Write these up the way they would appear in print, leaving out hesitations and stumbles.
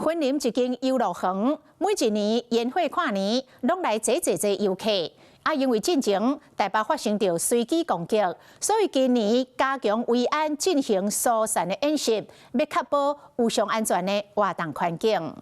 雲林一間遊樂園，每一年煙火跨年，攏來濟濟濟遊客。啊，因為進前台北發生著隨機攻擊，所以今年加強維安進行疏散的演習，欲確保有上安全的活動環境。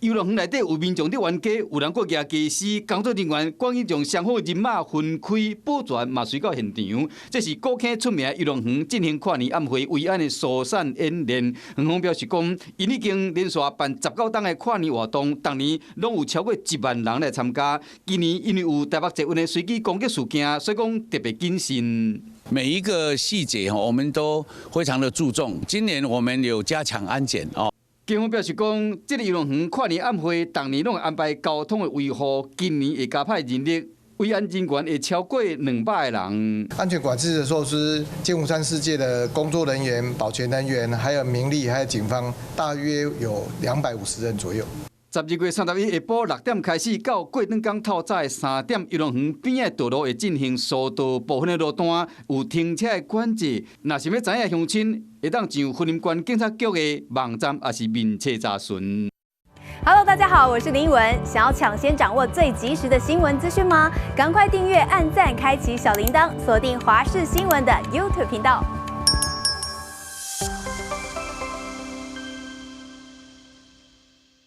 遊樂園內底有民眾佇冤家，有人閣舉家私，工作人員趕緊將雙方人馬分開，保全嘛隨到現場。這是古坑出名遊樂園進行跨年暗會維安的疏散演練。園方表示講，𪜶已經連續辦19冬的跨年活動，逐年攏有超過1萬人來參加。今年因為有台北捷運的隨機攻擊事件，所以講特別謹慎。每一個細節我們都非常的注重。今年我們有加強安檢哦。警方表示講，這个遊樂園跨年暗會，逐年攏會安排交通的維護，今年會加派人力，維安人員會超過200個人。安全管制的措施，劍湖山世界的工作人員、保全人員，還有民力，還有警方，大約有250人左右。12月31下晡6點開始，到過轉工透早的3點，遊樂園邊仔道路會進行疏導，部分的路段有停車的管制。若想欲知影鄉親，會當上雲林縣警察局的網站，抑是面冊查詢。 Hello，大家好，我是林文。想要搶先掌握最及時的新聞資訊嗎？趕快訂閱、按讚、開啟小鈴鐺，鎖定華視新聞的 YouTube 頻道。